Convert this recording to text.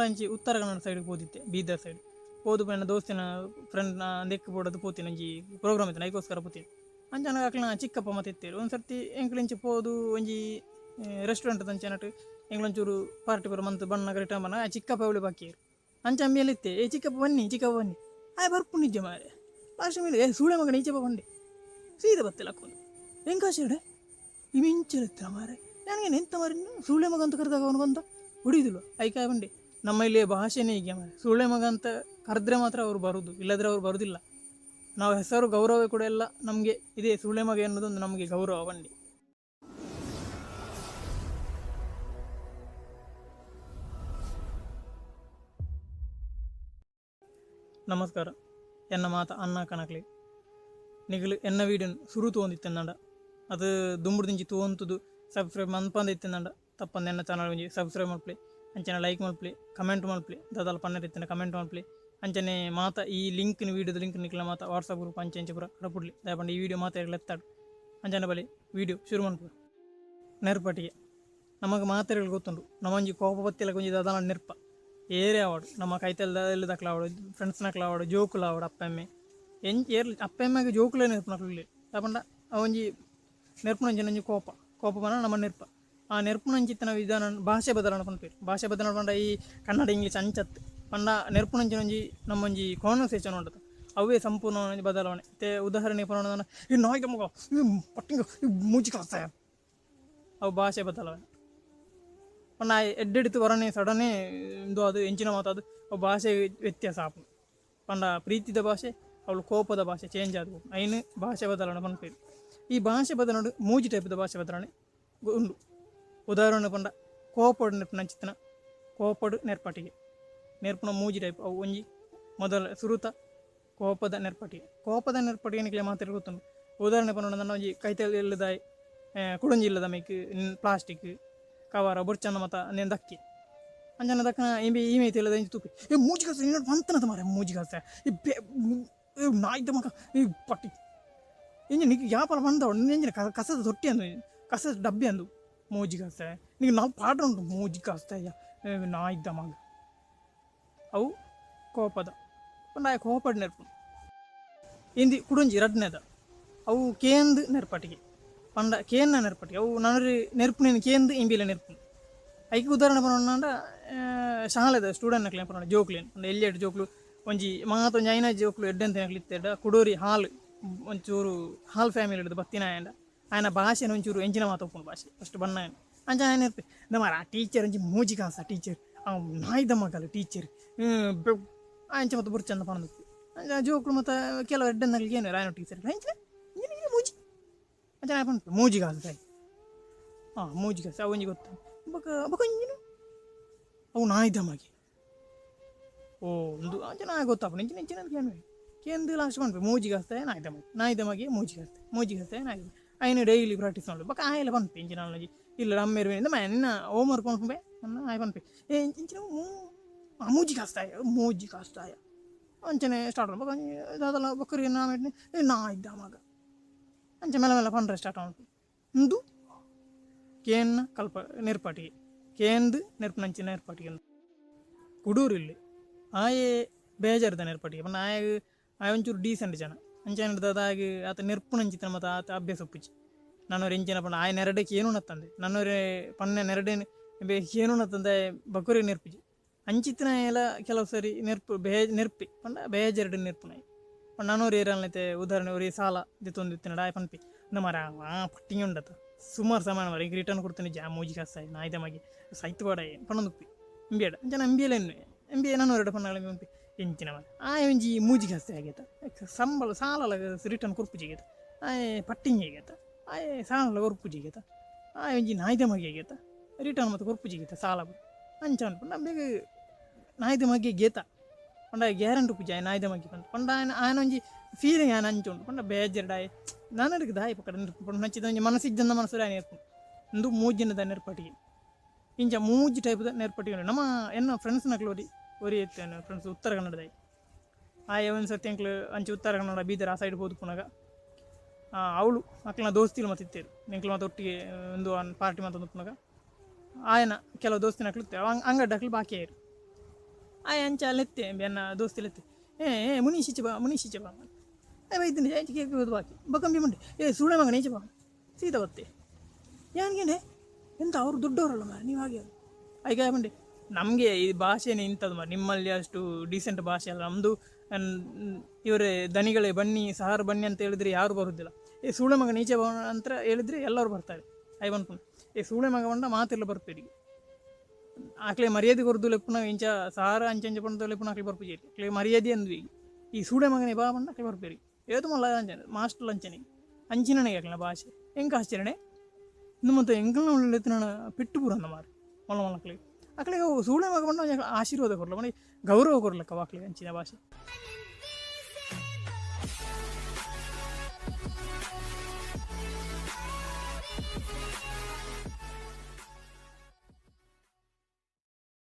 ಅಂಚಿ Uttara Kannada side ಪೋದಿತ್ತೆ, Bidar side ಪೋದು ಪಂಡ ದೋಸ್ತಿನ ಫ್ರೆಂಡ್ನ ದೆಕ್ಕು ಪೋಡೋದು ಪೋತೀನಿ, ಒಂಜಿ ಪ್ರೋಗ್ರಾಮ್ ಇತ್ತು ಐಕೋಸ್ಕರ ಪೋತೀನಿ. ಅಂಚ ಅಕ್ಲೆನ ಚಿಕ್ಕಪ್ಪ ಮತ್ತೆ ಇತ್ತೇರು. ಒಂದು ಸರ್ತಿ ಎಂಕ್ಲು ಪೋದು ಒಂಜಿ ರೆಸ್ಟೋರೆಂಟ್ ಅಂಚನಟ್ ಎಂಕ್ಲೊಂಚೂರು ಪಾರ್ಟಿ ಪೂರ ಮಂತ್ ಬಣ್ಣ ರಿಟರ್ನ್ ಬಣ್ಣ ಚಿಕ್ಕಪ್ಪ ಅವಳು ಬಾಕಿಯರು. ಅಂಚ ಅಂಬಿಯಲ್ಲಿ ಇತ್ತೆ, ಏ ಚಿಕ್ಕಪ್ಪ ಬನ್ನಿ ಚಿಕ್ಕಪ್ಪ ಬನ್ನಿ, ಆಯ್ ಬರ್ಪು ನಿಜ ಮಾರೆ. ಲಾಸ್ಟ್ ಮೇಲೆ ಏ ಸೂಳೆ ಮಗನ ಈಚೆಪ್ಪ ಬಂಡೆ ಸೀದಾ ಬತ್ತಿಲ್ಲ ಹಾಕೊಂಡು ಹೆಂಗಾಶಿಡೆ ಇಮಿಂಚಲಿತ್ತ ಮಾರೆ. ನನಗೆ ಎಂತ ಮಾರಿ ಸೂಳೆ ಮಗ ಅಂತ ಕರೆದಾಗ ಅವನು ಬಂದ ಹೊಡಿದಿಲ್ಲ ಐಕಾಯ್ ಬಂಡೆ. ನಮ್ಮ ಇಲ್ಲಿ ಭಾಷೆನೇ ಹೀಗೆ ಮಾರೆ, ಸೂಳೆ ಮಗ ಅಂತ ಕರೆದ್ರೆ ಮಾತ್ರ ಅವರು ಬರುವುದು, ಇಲ್ಲದ್ರೆ ಅವರು ಬರುವುದಿಲ್ಲ. ನಾವು ಹೆಸರು ಗೌರವ ಕೂಡ ಎಲ್ಲ ನಮಗೆ ಇದೇ ಸೂಳೆ ಮಗ ಎನ್ನುವುದೊಂದು ನಮಗೆ ಗೌರವ ಬಂಡಿ. ನಮಸ್ಕಾರ, ಎನ್ನ ಮಾತ ಅನ್ನ ಕಣಕ್ಲಿ ನಿಗಲು ಎನ್ನ ವೀಡಿಯೋನ್ ಸುರು ತೋಂದಿತ್ತೆಂದಂಡ ಅದು ದುಂಬುಡು ತೋಂತುದು ಸಬ್ಸ್ಕ್ರೈಬ್ ಮನ್ಪಂದ ಇತ್ತೆಂದಂಡ ತಪ್ಪಂದ ಎನ್ನ ಚಾನಲ್ ಒಂಜಿ ಸಬ್ಸ್ಕ್ರೈಬ್ ಮಲ್ಪಲಿ, ಅಂಚನೆ ಲೈಕ್ ಮಲ್ಪಲಿ, ಕಮೆಂಟ್ ಮಲ್ಪಲಿ, ದಾದಾಲ ಪನ್ನೆರ್ ಇತ್ತಿನ ಕಮೆಂಟ್ ಮಲ್ಪಲಿ. ಅಂಚನೆ ಮಾತ ಈ ಲಿಂಕ್ನ ವೀಡಿಯೋದ ಲಿಂಕ್ ನಿಕ್ಲ ಮಾತ ವಾಟ್ಸಪ್ ಗ್ರೂಪ್ ಅಂಚೆ ಅಂಚೆ ಪೂರ ಕಡಪುಡ್ಲಿ ದಯಪಂಡ ಈ ವೀಡಿಯೋ ಮಾತ ಎತ್ತಾಡು. ಅಂಚನೆ ಬಲಿ ವೀಡಿಯೋ ಶುರು ಮನ್ಪು. ನೆರ್ಪಟಿಗೆ ನಮಗೆ ಮಾತೆಗಳು ಗೊತ್ತುಂಡು, ನಮ್ಮೊಂಜಿ ಕೋಪ ಬತ್ತಿಲ್ಲ ಒಂಜಿ ದಾದಾಲ ನೆರ್ಪ ಏರೇ ಆವಡು, ನಮ್ಮ ಕೈತಲ್ ದಕ್ಲಾವಡು, ಫ್ರೆಂಡ್ಸ್ನಕ್ಲಾವಡು, ಜೋಕುಲಾವಡು, ಅಪ್ಪೆಮ್ಮೆ ಎಂಚ್ ಏರ್ ಅಪ್ಪೆಮ್ಮೆಗೆ ಜೋಕುಲೇ ನೆರ್ಪುನಕ್ಲು ಇಲ್ಲ. ತಪಂಡ ಅವೊಂಜಿ ನೆರ್ಪುನಂಚಿನ ಒಂಜಿ ಕೋಪ ಕೋಪ ಪಂಡ ನಮ್ಮ ನೆರ್ಪ. ಆ ನೆರ್ಪುನಂಚಿತ್ತಿನ ವಿಧಾನ ಭಾಷೆ ಬದಲಾವಣೆ ಪನ್ಪೆರ್. ಭಾಷೆ ಬದಲಾವಣೆ ಪಂಡ ಈ ಕನ್ನಡ ಇಂಗ್ಲೀಷ್ ಅಂಚತ್ ಪಂಡ ನೆರ್ಪುನಂಚಿನ ಒಂಜಿ ನಮ್ಮೊಂಜಿ ಕಾನ್ವರ್ಸೇಷನ್ ಉಂಟು ಅವೇ ಸಂಪೂರ್ಣ ಒಂಜಿ ಬದಲಾವಣೆ. ते ಉದಾಹರಣೆ ಪನೊಂಡ ಈ ನಾಯಿದ ಮಗ ಈ ಪಟ್ಟಿಂಗ ಈ ಮೂಜಿ ಕಾಸ್ತ ಅವು ಭಾಷೆ ಬದಲಾವಣೆ. ಪಂಡ ಎಡ್ಡೆಡ್ತು ವರನೆ ಸಡನೆ ಇಂದು ಅದು ಎಂಚಿನ ಮಾತಾದು ಅವು ಭಾಷೆ ವ್ಯತ್ಯಾಸ ಆಪುಂಡು. ಪಂಡ ಪ್ರೀತಿದ ಭಾಷೆ ಅವಳು ಕೋಪದ ಭಾಷೆ ಚೇಂಜ್ ಆದ ಐನು ಭಾಷೆ ಬದಲಾವಣೆ ಪನ್ಪೆರ್. ಈ ಭಾಷೆ ಬದಲಾವಣೆ ಮೂಜಿ ಟೈಪ್ದ ಭಾಷೆ ಬದಲಾವಣೆ ಉಂಡು. ಉದಾಹರಣೆ ಪಂಡ ಕೋಪಡು ನೆರ್ಪುನಂಚಿತ್ತಿನ ಕೋಪಡು ನೆರ್ಪಟಿಗೆ ನೆರ್ಪುನ ಮೂಜಿ ಟೈಪ್ ಅವು. ಒಂಜಿ ಮೊದಲ ಸುರುತ ಕೋಪದ ನೆರ್ಪಟಿಗೆ. ಕೋಪದ ನೆರ್ಪಟಿಗೆ ನಿಕ್ಲೆ ಮಾತೆರ್ಗ್ ಗೊತ್ತುಂಡು. ಉದಾಹರಣೆ ಪನೊಂಡ ಒಂಜಿ ಕೈತಲ್ ಇಲ್ಲದಾಯ್ ಕುಡೊಂಜಿ ಇಲ್ಲದ ಮೇಕ್ ಪ್ಲಾಸ್ಟಿಕ್ ಕವರ ಬೊರ್ಚನ್ನ ಮತ ನೇನ್ ದಕ್ಕಿ ಅಂಚನ ದಕ್ಕನ ಇಂಬೆ ಈ ಮೇತಿ ಇಲ್ಲದ ಇಂಚಿ ತೂಪಿ ಏ ಮೂಜಿ ಕಾಸ ಇನ್ನೊಂದು ಪಂತನದ ಮಾರೆ ಮೂಜಿ ಕಾಸ ಈ ಬೆ ನಾಯ್ದ ಮಗ ಈ ಪಟ್ಟಿ ಇಂಜಿ ನಿಕ್ ಯಾಪಲ ಬಂದವ ಎಂಜಿನ ಕಸದ ತೊಟ್ಟಿ ಅಂದು ಕಸದ ಡಬ್ಬಿ ಅಂದು ಮೂಜಿ ಕಾಸ ನಿಕ್ ನಾವು ಪಾಠ ಉಂಟು ಮೂಜಿ ಕಾಸ್ತ ನಾಯ್ದ ಮಗ ಅವು ಕೋಪದ ಪಂಡ ಆಯ್ ಕೋಪಡ್ ನೆರ್ಪು. ಇಂದಿ ಕುಡೊಂಜಿ ರಡ್ನೆದ ಅವು ಕೇಂದ್ ನೆರ್ಪಟಿಗೆ ಪಂಡ ಕೇನ್ನ ನೆರ್ಪಟಿಗೆ ಅವು ನನರಿ ನೆರ್ಪುನೇನು ಕೇಂದ್ ಇಂಬಿಲ ನೆರ್ಪುನು. ಐಕ್ ಉದಾಹರಣೆ ಪನೊಂಡ ಶಾಲೆದ ಸ್ಟೂಡೆಂಟ್ ನಕ್ಲೆನ್ ಪನೊಂಡ ಜೋಕ್ಲೆನ್ ಪಂಡ ಎಲ್ಯೆಡ್ ಜೋಕ್ಲು ಒಂಜಿ ಮಾತ ಒಂಜಿ ಐನ ಜೋಕ್ಲು ಎಡ್ಡೆಂತಿನಕ್ಲು ಇತ್ತೆಡ ಕುಡೋರಿ ಹಾಲ್ ಒಂಚೂರು ಹಾಲ್ ಫ್ಯಾಮಿಲಿ ಹಿಡ್ದು ಬತ್ತಿನ ಆಯಂಡ ಆಯನ ಭಾಷೆನ ಒಂಚೂರು ಎಂಚಿನ ಮಾತ ಉಪ್ಪುಂಡು ಭಾಷೆ ಫಸ್ಟ್ ಬಣ್ಣ ಅಂಚ ಆಯನ ನೆರ್ಪೆ ಮಾರ ಆ ಟೀಚರ್ ಒಂಜಿ ಮೂಜಿ ಕಾಸ ಟೀಚರ್ ಆ ನಾಯ್ದ ಮಗಲು ಟೀಚರ್ ಅಂಚ ಮತ್ತು ಬುರ್ಚಂದ ಪನೊಂದು ಅಂಚ ಜೋಕ್ಲು ಮತ್ತು ಕೆಲವು ಎಡ್ಡೆಂತಕ್ಲಿಗೆ ಏನು ರಾಯನ ಟೀಚರ್ ಅಂಚ ಮೂಜಿ ಅಂಚ ಆಯ್ ಪನ್ಪೆ ಮೂಜಿ ಕಾಸ ತಾಯಿ ಹಾಂ ಮೂಜಿ ಕಾಸ ಅವು ಒಂಜಿ ಗೊತ್ತ ಬೊಕ ಬೊಕ ಒಂಜಿನ ಅವು ನಾಯ್ದ ಮಗೆ ಓ ಒಂದು ಅಂಚ ನಾಯಿ ಗೊತ್ತಾಪುಂಡು ಇಂಚಿನ ಇಂಚಿನ ಕೇನ್ವೆ ಕೇಂದು ಲಾಸ್ಟ್ ಪನ್ಪೆ ಮೂಜಿ ಕಾಸ್ತೆ ನಾಯ್ದ ಮಗೆ ನಾಯ್ದ ಮಗೆ ಮೂಜಿ ಕಾಸ್ತೆ ಮೂಜಿ ಕಾಸ್ತೆ ನಾಯ್ದ ಐನು ಡೈಲಿ ಪ್ರಾಕ್ಟೀಸ್ ಮಲ್ಪೆ ಬೊಕ ಆಯೆಲ ಪನ್ಪೆ ಇಂಚಿನ ಒಂಜಿ ಇಲ್ಲ ಅಮ್ಮೆರ್ ನಿನ್ನ ಹೋಮ್ವರ್ಕ್ ಮಲ್ಪುಂಬೆ ಆಯ್ ಪನ್ಪೆ ಏ ಇಂಚಿನ ಮೂಜಿ ಕಾಸ್ತಾಯ ಮೂಜಿ ಕಾಸ್ತಾಯ ಅಂಚನೆ ಸ್ಟಾರ್ಟ್ ಬೊಕ ದಾದಲ ಬೊಕ್ಕರಿ ನಾಮೆಟ್ನೆ ಏ ನಾಯ್ದ ಮಗ ಅಂಚ ಮೆಲ್ಲ ಮೆಲ್ಲ ಪನ್ರೆ ಸ್ಟಾರ್ಟ್ ಮಲ್ಪು. ಉಂದು ಕೇನ್ನ ಕಲ್ಪ ನೆರ್ಪಟಿಗೆ ಕೇಂದ್ ನೆರ್ಪುನಂಚಿನ ನೆರ್ಪಟಿಗೆ ಕುಡೂರು ಇಲ್ಲಿ ಆಯೆ ಬೇಜಾರ್ದ ನೆರ್ಪಟಿಗೆ ಪಂಡ ಆಯಗ್ ಆಯ್ ಒಂಚೂರು ಡೀಸೆಂಟ್ ಜನ ಅಂಚ ದಾದ ಆಯಗ್ ಆತ ನೆರ್ಪುನಂಚಿತ್ತಿನ ಮತ ಆತ ಅಭ್ಯಾಸ ಉಪ್ಪುಜಿ. ನನ್ನೊರು ಎಂಚಿನ ಪಂಡ ಆಯ್ ನೆರಡಕ್ಕೆ ಏನು ನತ್ತಂದೆ ನನ್ನೊರೆ ಪನ್ನೆ ನೆರಡೇನು ಏನು ನತ್ತಂದೆ ಬಕುರಿ ನೆರ್ಪುಜಿ ಅಂಚಿತ್ತಿನ ಎಲ್ಲ ಕೆಲವು ಸರಿ ನೆರ್ಪು ಬೇ ನೆರ್ಪಿ ಪಂಡ ಬೇಜಾರ್ಡ್ ನೆರ್ಪುನಾಯ್. ಪಂಡ ನನ್ನೊರು ಏರಲ್ನೈತೆ ಉದಾಹರಣೆ ಒರಿ ಸಾಲ ದೆತ್ತೊಂದಿತ್ತಿನಡ ಆಯ್ ಪನ್ಪಿ ಮಾರ ಆ ಪಟ್ಟಿಂಗ್ ಉಂಡತ ಸುಮಾರು ಸಾಮಾನು ಮಾರ ಈಗ ರಿಟರ್ನ್ ಕೊಡ್ತೀನಿ ಜಾ ಮೂಜಿ ಕಾಸಾಯ್ ನಾಯ್ದ ಮಗೆ ಸೈತ್ ಬಾಡ ಪನೊಂದುಪ್ಪಿ ಇಂಬಿಯಡ ಅಂಚನ ಇಂಬಿಯಲ ಎನ್ನುವೆ ಎಂಬಿಎ ನಾನು ಎರಡು ಪನ್ನಾಳ ಪನ್ಪಿ ಎಂಚಿನ ಮಾರ ಆ ಒಂಜಿ ಮೂಜಿ ಕಾಸ್ತೆ ಆಗೇತ ಸಂಬಳ ಸಾಲಲ ರಿಟರ್ನ್ ಕೊರ್ಪುಜಿ ಆಗೇತ ಆಯ್ ಪಟ್ಟಿಂಗ್ ಆಗೇತ ಆಯ್ ಸಾಲಲ ಕೊರ್ಪುಜಿ ಆಗೇತ ಆಯ್ ಒಂಜಿ ನಾಯ್ದ ಮಗೆ ಆಗೇತ ರಿಟರ್ನ್ ಮತ್ತು ಕೊರ್ಪುಜಿ ಆಗೇತ ಸಾಲ ಅಂಚ ಅನ್ಪಂಡ ಬೇಗ ನಾಯ್ದ ಮಗೆ ಗೇತ ಪಂಡ ಗ್ಯಾರಂಟಿ ಉಪ್ಪುಜಿ ಆಯ್ ನಾಯ್ದ ಮಗೆ ಪಂಡ ಪಂಡ ಆಯನ ಆಯನ ಒಂಜಿ ಫೀಲಿಂಗ್ ಆಯನ ಅಂಚ ಉಂಟು ಪಂಡ ಬೇಜಾರ್ಡ್ ಆಯ್ ನನರಿಗೆ ದಾಯಿ ಪಕ್ಕಡ ನೆರ್ಪು ನಚ್ಚಿದ ಒಂಜಿ ಮನಸ್ಸಿಜ್ಜಂದ ಮನಸ್ಸು ಆಯ್ ನೆರ್ಪು ಉಂದು ಮೂಜಿನದ ನೆರ್ಪಟಿಗೆ ಇಂಚ ಮೂಜಿ ಟೈಪ್ದ ನೆರ್ಪಟಿಗೆ ಉಂಡು. ನಮ್ಮ ಎನ್ನ ಫ್ರೆಂಡ್ಸ್ನಕ್ಲು ಒರಿ ಒರಿ ಇತ್ತೇನೆ ಫ್ರೆಂಡ್ಸ್ ಉತ್ತರ ಕನ್ನಡದಾಯಿ ಆಯ್ ಒಂದು ಸರ್ತಿ ಎಂಕ್ಲು ಅಂಚೆ ಉತ್ತರ ಕನ್ನಡ ಬೀದರ್ ಆ ಸೈಡ್ ಪೋದು ಪುನಗ ಅವಳು ಅಕ್ಲೆನ ದೋಸ್ತಿಲು ಮತ್ತೆ ಇತ್ತೇರು ಎಂಕ್ಲು ಮತ್ತೆ ಒಟ್ಟಿಗೆ ಒಂದು ಪಾರ್ಟಿ ಮತ್ತೆ ಪುನಗ ಆಯನ ಕೆಲವು ದೋಸ್ತಿನಕ್ಲು ಇತ್ತೇರು ಅಂಗಡ್ಡಕ್ಲು ಬಾಕಿ ಆಯ್ರು. ಆಯೆ ಅಂಚ ಲೆತ್ತೆ ಎನ್ನ ದೋಸ್ತಿ ಲೆತ್ತೆ. ಏ ಏ ಮುನೀಶ್ ಈಚೆ ಬಾ, ಮುನೀಶ್ ಈಚೆ ಬಾ. ಆಯೆ ಬೈದಿನಿ ಅಂಚೆ ಕೇಕ್ ಬಾಕಿ ಬೊಕಂಬಿ ಮಂಡೆ ಏ ಸೂಳೆ ಮಗನೇ ಈಚೆ ಬಾ. ಸೀದಾ ಬತ್ತೆ. ಯಾನ್ ಕೇಂಡೆ ಎಂತ ಅವರು ದೊಡ್ಡವರಲ್ಲ ಮಾರ್ರೆ, ನೀವು ಹಾಗೆ ಐಕೆ ಬಂಡೆ ನಮಗೆ ಈ ಭಾಷೆನೇ ಇಂಥದ್ದು ಮಾರ್ರೆ, ನಿಮ್ಮಲ್ಲಿ ಅಷ್ಟು ಡೀಸೆಂಟ್ ಭಾಷೆ ಅಲ್ಲ ನಮ್ಮದು. ಇವರೇ ದನಿಗಳೇ ಬನ್ನಿ ಸಾರ್ ಬನ್ನಿ ಅಂತ ಹೇಳಿದರೆ ಯಾರು ಬರುವುದಿಲ್ಲ. ಏ ಸೂಳೆ ಮಗ ನೀಚೆ ಬಾ ಅಂತ ಹೇಳಿದರೆ ಎಲ್ಲರೂ ಬರ್ತಾರೆ. I ಪನ್ಪುಂಡು ಏ ಸೂಳೆ ಮಗ ಪಂಡ ಮಾತೆಲ್ಲ ಬರ್ಪೇರಿ. ಆಕ್ಲೆ ಮರ್ಯಾದೆ ಕೊರ್ದು ಲೆಪ್ಪುನ ಇಂಚ ಸಾರ ಅಂಚ ಅಂಚ ಪಂಡ ಲೆಪ್ಪುನ ಅಕ್ಲೆ ಬರ್ಪುಜೆರ್. ಅಕ್ಲೆ ಮರ್ಯಾದೆ ಅಂದ್ವಿ ಈ ಸೂಳೆ ಮಗನೇ ಬಾ ಪಂಡ ಅಕ್ಲೆ ಬರ್ಪೇರಿ. ಏತ್ ಮಲ್ಲ ಅಂಚನೆ ಮಾಸ್ಟರ್ಲ ಅಂಚನೆ ಅಂಚಿನನೇ ಅಕ್ಲೆನ ಭಾಷೆ. ಎಂಕ್ ಆಶ್ಚರ್ಯನೆ ಇಂದು ಮಾತ ಎಂಕಲ್ನ ಉಳ್ಳೆತ್ತಿನ ಪೆಟ್ಟು ಪೂರ ಅಂದ ಮಾರ್ರೆ ಮಲ್ಲ ಮಲ್ಲಕ್ಲೆಗ್. ಅಕ್ಲೆಗ್ ಅವು ಸೂಳೆ ಮಗ ಪಂಡ ಒಂಜಿ ಆಶೀರ್ವಾದ ಕೊರ್ಲ ಪಂಡ ಗೌರವ ಕೊರ್ಲೆಕ್ಕ ಅಕ್ಲೆಗ್ ಅಂಚಿನ ಭಾಷೆ.